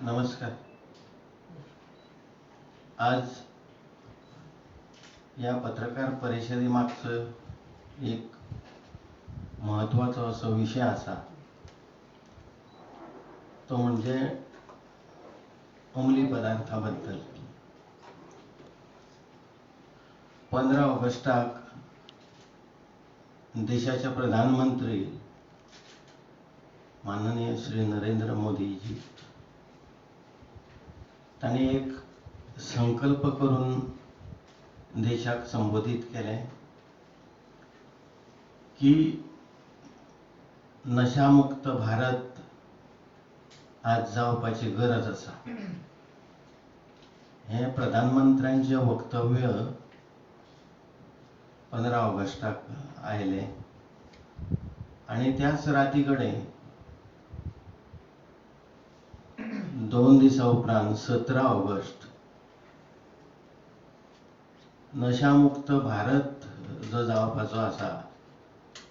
नमस्कार. आज या पत्रकार परिशदे मागचो एक म्हत्वाचो असो विशय आसा, तो म्हणजे अंमली पदार्था बद्दल. 15 ऑगस्टाक देशाचे प्रधानमंत्री माननीय श्री नरेंद्र मोदीजी तांणी एक संकल्प करून देशाक संबोधीत केलें की नशामुक्त भारत आज जावपाची गरज आसा. हें प्रधानमंत्र्यांचें वक्तव्य 15 ऑगस्टाक आयलें आनी त्याच राती कडेन 2 दिसां उपरांत 17 ऑगस्ट नशामुक्त भारत जो जावपाचो आसा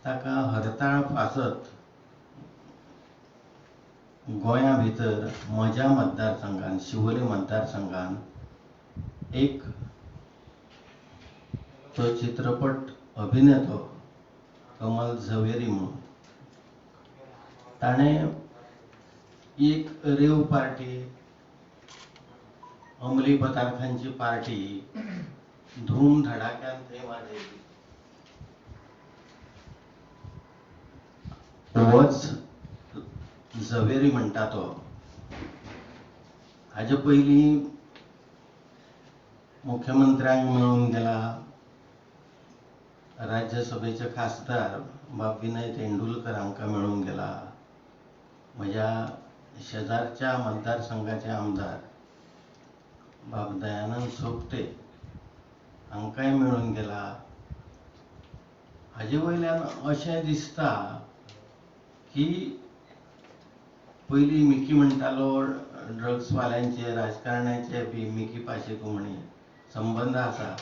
ताका हरताळ फासत गोंया भितर म्हज्या मतदारसंघान, शिवोले मतदारसंघान एक तो चित्रपट अभिनेतो कमल झवेरी म्हणून ताणें एक रेव पार्टी, अंमली पदार्थांची पार्टी धूम धडाक्यान थंय वाजयली. होच झवेरी म्हणटा तो हाजे पयलीं मुख्यमंत्र्यांक मेळून गेला, राज्यसभेचे खासदार बाब विनय तेंडुलकर हांकां मेळून गेला, म्हज्या शेजारच्या मतदारसंघाचे आमदार बाब दयानंद सोपटे हांकांय मेळून गेला. हाजे वयल्यान अशें दिसता की पयलीं मिकी म्हणटालो ड्रग्सवाल्यांचे, राजकारण्याचे बी मिकी पाशेको म्हणी संबंद आसा.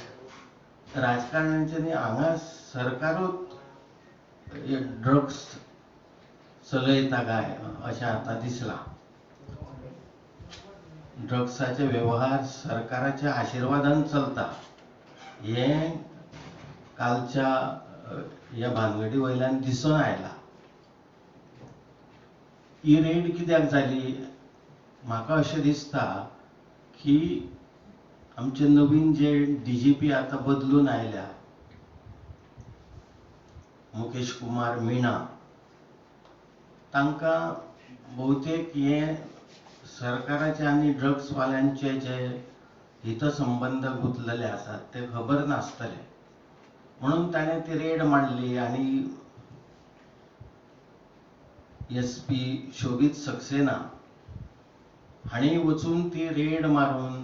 राजकारण्यांचे न्ही, हांगा सरकारूच ड्रग्स चलयता काय अशें आतां दिसलां. ड्रग्साचे व्यवहार सरकाराच्या आशिर्वादान चलता हें कालच्या ह्या भानगडी वयल्यान दिसून आयलां. ही रेड कित्याक जाली? म्हाका अशें दिसता की आमचे नवीन जे DGP आतां बदलून आयल्या, मुकेश कुमार मीणा, तांकां भोवतेक हे सरकाराचे आनी ड्रग्सवाल्यांचे जे हितसंबंद गुंतलेले आसात ते खबर नासतले, म्हणून ताणें ती रेड मारली आनी SP Shobhit Saxena हांणी वचून ती रेड मारून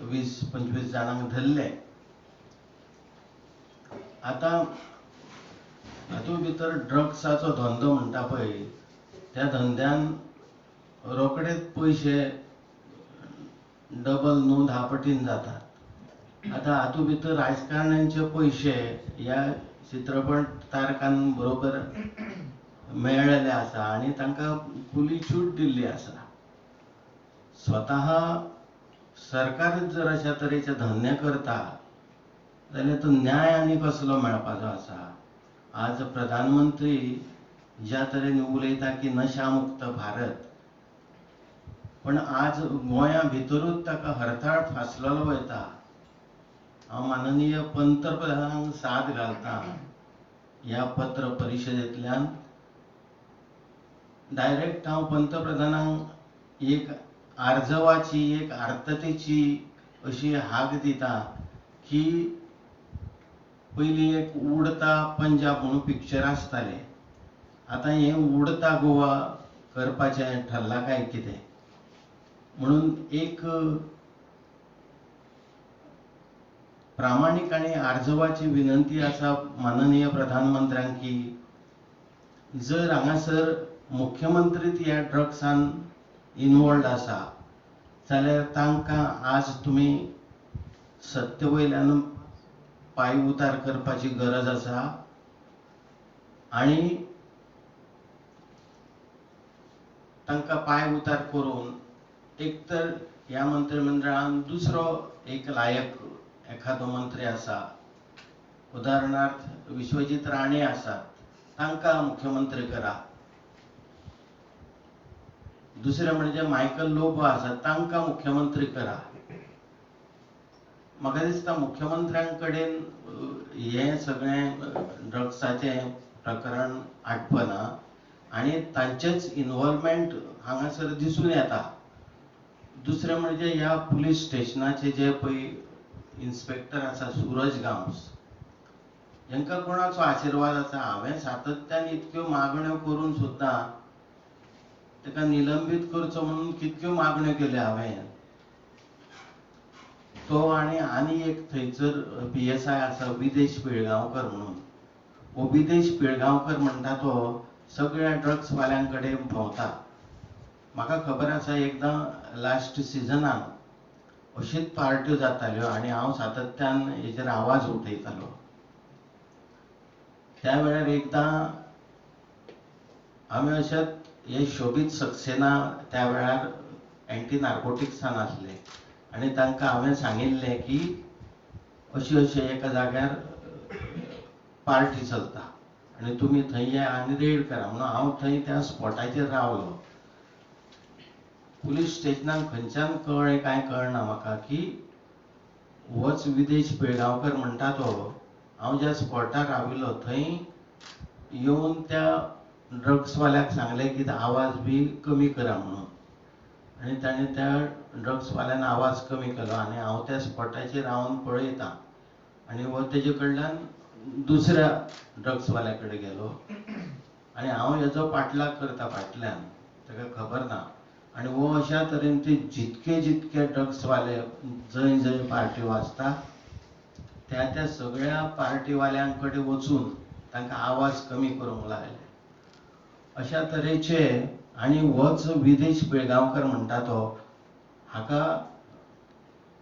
20-25 जाणांक धरले. आतां हातूंत भितर ड्रग्साचो धंदो म्हणटा पळय, त्या धंद्यान रोखडेच पयशे डबल न्हू 10 पटीन जातात. आतां हातूंत भितर राजकारण्यांचे पयशे ह्या चित्रपट तारकां बरोबर मेळ्ळेले आसा आनी तांकां खुली छूट दिल्ली आसा. स्वतः सरकारच जर अशा तरेचे धंदे करता जाल्यार तो न्याय आनी कसलो मेळपाचो आसा? आज प्रधानमंत्री ज्या तरेन उलयता की नशामुक्त भारत, पण आज गोंया भितरूच ताका हरताळ फासलेलो वयता. हांव माननीय पंतप्रधानांक साद घालता ह्या पत्र परिशदेंतल्यान, डायरेक्ट हांव पंतप्रधानांक एक आर्जवाची, एक आर्ततेची अशी हाक दिता की पयलीं एक उडता पंजाब म्हणून पिक्चर आसतालें, आतां हें उडता गोवा करपाचें ठरलां काय कितें म्हणून एक प्रामाणीक आनी आर्जवाची विनंती आसा माननीय प्रधानमंत्र्यांक की जर हांगासर मुख्यमंत्री ह्या ड्रग्सान इनवॉल्ड आसा जाल्यार तांकां आज तुमी सत्ते वयल्यान पांय उतार करपाची गरज आसा आनी तांकां पांय उतार करून एक तर ह्या मंत्रिमंडळान दुसरो एक लायक एखादो मंत्री आसा, उदाहरणार्थ विश्वजीत राणे आसात, तांकां मुख्यमंत्री करा. दुसरें म्हणजे मायकल लोबो आसा, तांकां मुख्यमंत्री करा. म्हाका दिसता मुख्यमंत्र्यां कडेन हें सगळें ड्रग्साचें प्रकरण आटपना आनी तांचेच इनवॉल्वमेंट हांगासर दिसून येता. दुसरें म्हणजे ह्या पुलीस स्टेशनाचे जे पळय इन्स्पेक्टर आसा सूरज गांवस, हांकां कोणाचो आशिर्वाद आसा? हांवें सातत्यान इतक्यो मागण्यो करून सुद्दां ताका निलंबीत करचो म्हणून कितक्यो मागण्यो केल्यो हांवें. तो आनी आनी एक थंयसर PSI आसा विदेश पिळगांवकर म्हणून. हो विदेश पिळगांवकर म्हणटा तो सगळ्या ड्रग्सवाल्यां कडेन भोंवता. म्हाका खबर आसा एकदां लास्ट सिजनान अशीच पार्ट्यो जाताल्यो आनी हांव सातत्यान हेजेर आवाज उठयतालो. त्या वेळार एकदां आमी अशेंच हे शोबीत सक्सेना त्या वेळार एंटी नार्कोटिक्सान आसले आनी तांकां हांवें सांगिल्लें की अशी अशी एका जाग्यार पार्टी चलता आनी तुमी थंय या आनी रेड करा म्हणून. हांव थंय त्या स्पॉटाचेर रावलो. पुलीस स्टेशनाक खंयच्यान कळ्ळें कांय कळना म्हाका की होच विदेश पिळगांवकर म्हणटा तो हांव ज्या स्पॉटार राविल्लो थंय येवन त्या ड्रग्सवाल्याक सांगलें की आवाज बी कमी करा म्हणून, आनी ताणें त्या ड्रग्सवाल्यान आवाज कमी केलो आनी हांव त्या स्पॉटाचेर रावन पळयतां आनी हो तेजे कडल्यान दुसऱ्या ड्रग्सवाल्या कडेन गेलो आनी हांव हेजो पाठलाग करता फाटल्यान, ताका खबर ना. आनी हो अशा तरेन ते जितके जितके ड्रग्सवाले जंय जंय पार्ट्यो आसता त्या त्या सगळ्या पार्टीवाल्यां कडेन वचून तांकां आवाज कमी करूंक लागले. अशा तरेचे. आनी होच विदेश पिळगांवकर म्हणटा तो हाका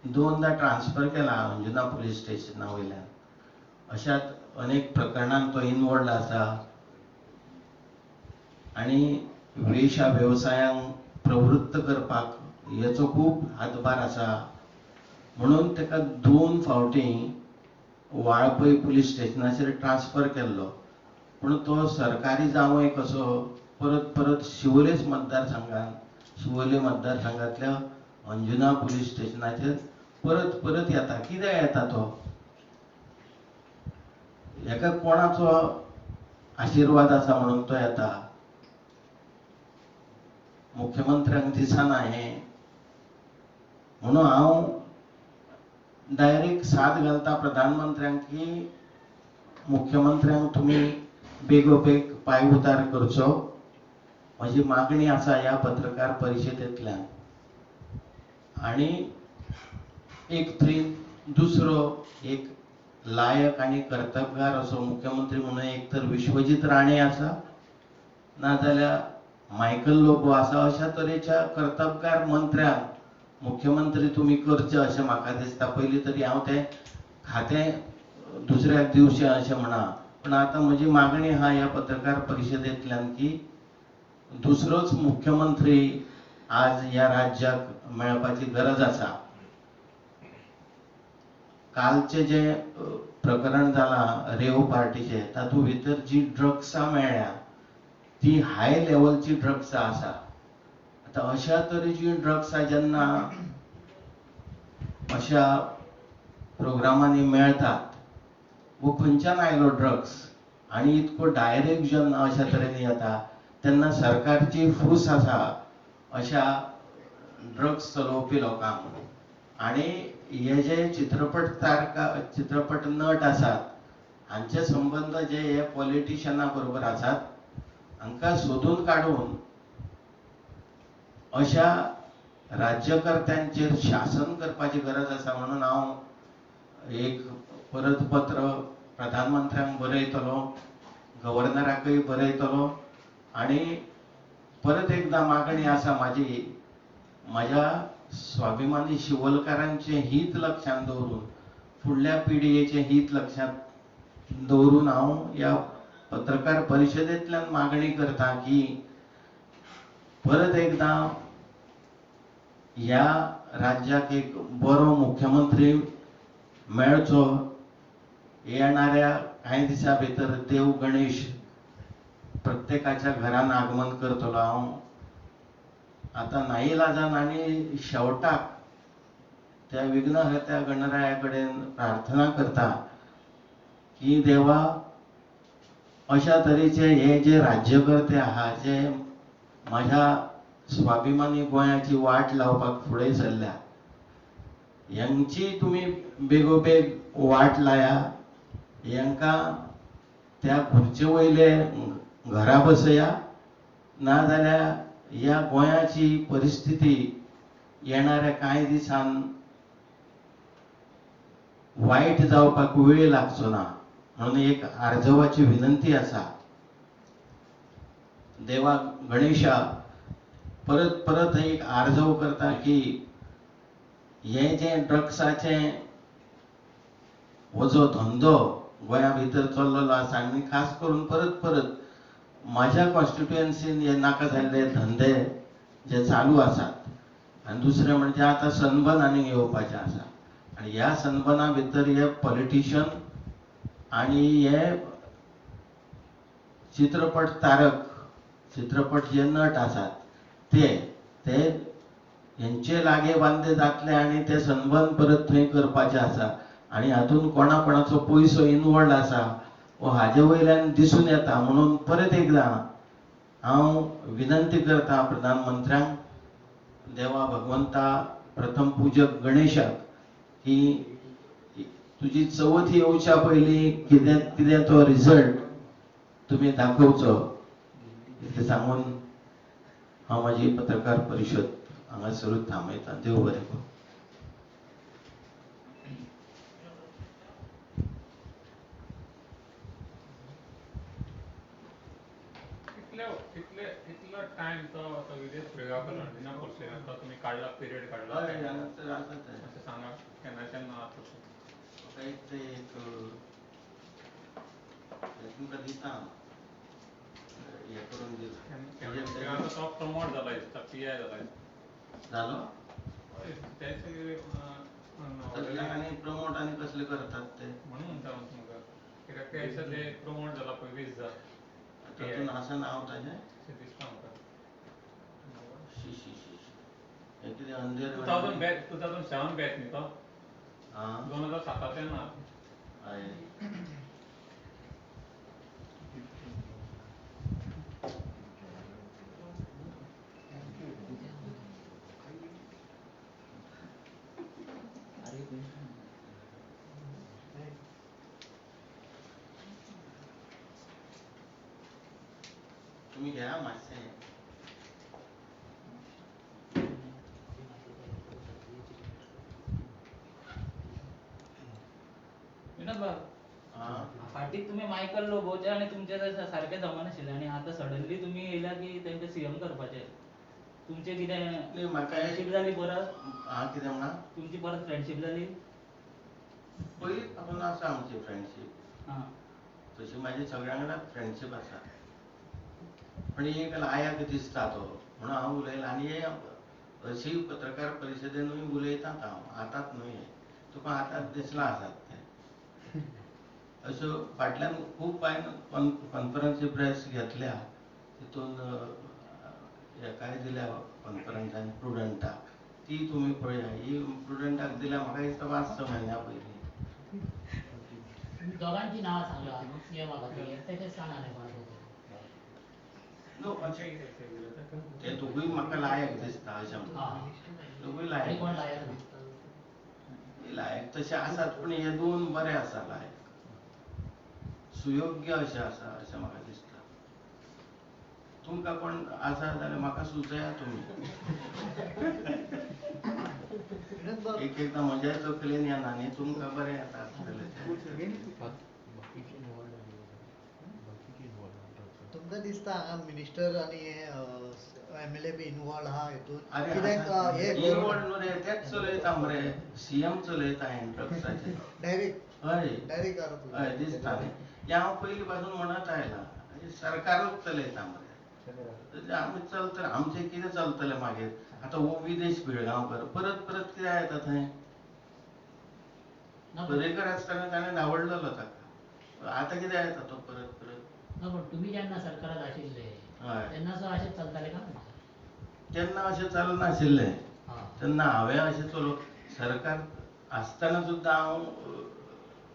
दोनदा ट्रान्सफर केला अंजुना पुलीस स्टेशना वयल्यान. अशाच अनेक प्रकरणांत तो इनवॉल्ड आसा आनी वेशा वेवसायांक प्रवृत्त करपाक हेचो खूब हातभार आसा म्हणून ताका 2 फावटी वाळपय पुलीस स्टेशनाचेर ट्रान्सफर केल्लो. पूण तो सरकारी जावंय कसो परत परत शिवोलेच मतदारसंघात, शिवोले मतदारसंघांतल्या अंजुना पुलीस स्टेशनाचेर परत परत येता. कित्याक येता तो? हेका कोणाचो आशिर्वाद आसा म्हणून तो येता? मुख्यमंत्र्यांक दिसना हें म्हणून हांव डायरेक्ट साद घालता प्रधानमंत्र्यांक की मुख्यमंत्र्यांक तुमी बेगोबेग पांय उतार करचो. म्हजी मागणी आसा ह्या पत्रकार परिशदेंतल्यान. आनी एक थंय दुसरो एक लायक आनी कर्तबगार असो मुख्यमंत्री म्हणून एक तर विश्वजीत राणे आसा, नाजाल्यार मायकल लोबो आसा. अशा तरेच्या कर्तबगार मंत्र्यांक मुख्यमंत्री तुमी करचे अशें म्हाका दिसता. पयलीं तरी हांव तें खातें दुसऱ्याक दिवचें अशें म्हणा, पूण आतां म्हजी मागणी आहा ह्या पत्रकार परिशदेंतल्यान की दुसरोच मुख्यमंत्री आज ह्या राज्याक मेळपाची गरज आसा. कालचें जें प्रकरण जालां रेव पार्टीचें, तातूंत भितर जी ड्रग्सां मेळ्ळ्या ती हाय लेवलची ड्रग्सां आसा. आतां अशा तरेची ड्रग्सां जेन्ना अशा प्रोग्रामांनी मेळटात, वो खंयच्यान आयलो ड्रग्स आनी इतको डायरेक्ट जेन्ना अशा तरेन येता तेन्ना सरकारची फूस आसा अशा ड्रग्स चलोवपी लोकांक. आनी हे जे चित्रपट तारका, चित्रपट नट आसात हांचे संबंद जे हे पॉलिटिशना बरोबर आसात हांकां सोदून काडून अशा राज्यकर्त्यांचेर शासन करपाची गरज आसा. म्हणून हांव एक परत पत्र प्रधानमंत्र्यांक बरयतलो, गव्हर्नराकय बरयतलो आनी परत एकदां मागणी आसा म्हाजी, म्हाज्या स्वाभिमानी शिवोलकारांचें हित लक्षांत दवरून, फुडल्या पिळगेचें हित लक्षांत दवरून हांव ह्या पत्रकार परिशदेंतल्यान मागणी करता की परत एकदां ह्या राज्याक एक बरो मुख्यमंत्री मेळचो. येणाऱ्या कांय दिसां भितर देव गणेश प्रत्येकाच्या घरान आगमन करतलो. हांव आतां नाईलाजान आनी शेवटाक त्या विघ्नहर्त्या गणराया कडेन प्रार्थना करता की देवा, अशा तरेचे हे जे राज्यकर्ते आहा जे म्हाज्या स्वाभिमानी गोंयाची वाट लावपाक फुडें सरल्या, ह्यांची तुमी बेगोबेग वाट लाया, ह्यांकां त्या खुर्चे वयले घरा बसया, नाजाल्यार ह्या गोंयाची परिस्थिती येणाऱ्या कांय दिसान वायट जावपाक वेळ लागचो ना. म्हणून एक आर्जवाची विनंती आसा, देवा गणेशा परत परत एक आर्जव करता की हे जे ड्रग्साचें हो जो धंदो गोंया भितर चल्लेलो आसा आनी खास करून परत परत म्हाज्या कॉन्स्टिट्युएन्सीन हे नाका जाल्ले धंदे जे चालू आसात. आनी दुसरें म्हणजे आतां सनबर्न आनीक येवपाचें आसा आनी ह्या सनबर्ना भितर हे पॉलिटिशियन आनी हे चित्रपट तारक, चित्रपट जे नट आसात ते ते हेंचे लागे बांदे जातले आनी ते सनबर्न परत थंय करपाचे आसा. आनी हातूंत कोणा कोणाचो पयसो इनवॉल्ड आसा हो हाजे वयल्यान दिसून येता. म्हणून परत एकदां हांव विनंती करता प्रधानमंत्र्यांक, देवा भगवंता प्रथम पूजक गणेशाक की तुजी चवथ येवच्या पयलीं कितें कितें तो रिजल्ट तुमी दाखोवचो. इतलें सांगून हांव म्हाजी पत्रकार परिशद हांगासरूच थांबयता. देव बरें करूं. इतलो टायम तो विजय पिळगांवकर रणदिना पोर्सेराचो तुमी काडला, पिरियड काडला, अशें सांगा केन्नाच्यान आतां एक ते एक तुमकां दिता हें करून दिता. आतां तो प्रमोट जाला दिसता, पी I जाला जालो तेच आनी प्रमोट आनी कसले करतात ते म्हणून म्हणटा हांव तुमकां, कित्याक ते दिसा ते प्रमोट जाला पळय 20 जाल तातूंत आसा नांव ताजें अशें दिसता म्हाका. शी शी शी हें कितें अंधेर 2007 बॅच न्ही तो, 2007 ना. हय. तुमी घ्या मातशें. विनोद बाब, फाटीं तुमी मायकल लोबोचे आनी तुमचे सारकें जमनाशिल्लें आनी आतां सडनली तुमी येयला की तांकां सीएम करपाचें. तुमचें कितें फ्रेंडशीप जाली परत? कितें म्हणा? तुमची परत फ्रेंडशीप जाली? पयलीं पासून आसा आमची फ्रेंडशीप. तशी म्हाजी सगळ्यां वांगडा फ्रेंडशीप आसा, पण एक लायक दिसता तो म्हणून हांव उलयलां. आनी हे अशी पत्रकार परिशदेनूय उलयतात हांव, आतांच न्हय, तुका आतांच दिसलां आसात तें. अश्यो फाटल्यान खूब हांवें कॉन्फरन्सी प्रेस घेतल्या, तितून हेकाय दिल्या कॉन्फरन्सान प्रुडंटाक, ती तुमी पळया. ही प्रुडंटाक दिल्या म्हाका दिसता 5-6 म्हयन्या पयलीं. दोगांची नांवां सांगला सीएमा खातीर, तेशें सांगा न्ही कोणाक. न्हू ते दोगूय म्हाका लायक दिसता अशें म्हणटा. दोगूय लायक, लायक तशे आसात, पूण हे दोन बरे आसा लायक, सुयोग्य अशें आसा अशें म्हाका दिसता. तुमकां कोण आसा जाल्यार म्हाका सुचया तुमी. एक एकदां म्हज्याय तकलेन येना न्ही, तुमकां बरें येता आसतलें. तुमकां दिसता हांगा मिनिस्टर आनी एमएलए बी इनवॉल्व आहा हितून? कित्याक इनवॉल्व न्हू रे, तेच चलयता मरे, सीएम चलयता हें ड्रग्साचें डायरेक्ट. हय डायरेक्ट हय दिसता न्ही. हें हांव पयलीं पासून म्हणत आयलां, सरकारूच चलयता मरे. आमी चलतले, आमचें कितें चलतलें मागीर? आतां हो विदेश पिळगांवकर परत परत कित्याक येता थंय? पर्रीकर आसतना ताणें धांवडलेलो ताका, आतां कित्याक येता तो परत परत? ना, पण तुमी जेन्ना सरकारात आशिल्ले तेन्ना सुद्दां अशेंच चलतालें का? तेन्ना अशें चलनाशिल्लें. तेन्ना हांवें अशें चलो सरकार आसतना सुद्दां हांव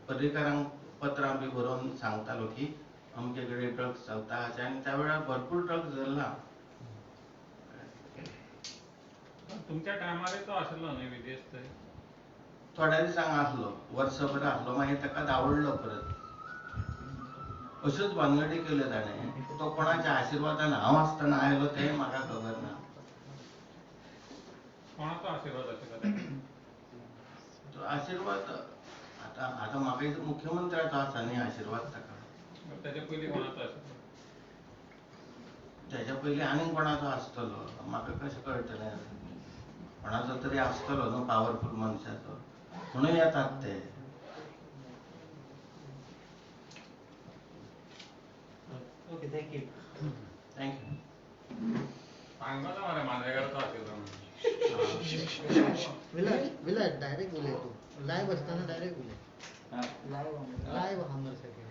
पर्रीकारांक पत्रां बी बरोवन सांगतालो की अमके कडेन ड्रग्स चलता अशें, आनी त्या वेळार भरपूर ड्रग्स धरला. तुमच्या टायमारय तो आशिल्लो न्हय विदेश थंय? थोड्या दिसांक आसलो, वर्सभर आसलो, मागीर ताका धांवडलो परत. अश्योच भानगडी केल्यो ताणें. तो कोणाच्या आशिर्वादान हांव आसतना आयलो तें म्हाका खबर ना. कोणाचो आशिर्वाद आशिल्लो? तो आशिर्वाद आतां आतां म्हाका मुख्यमंत्र्याचो आसा न्ही आशिर्वाद ताका. ताच्या पयलीं कोणाचो आशिल्लो? ताच्या पयलीं आनीक कोणाचो आसतलो, म्हाका कशें कळटलें? कोणाचो तरी आसतलो न्हू पावरफूल मनशाचो, म्हणून येतात ते. Okay, thank you. Thank you. सांगलो मरे मांद्रेकाराचो आशिल्लो. विलास विलास डायरेक्ट उलय तूं, लायव्ह आसतना डायरेक्ट उलय. लायव्ह आहा मरे सगळें.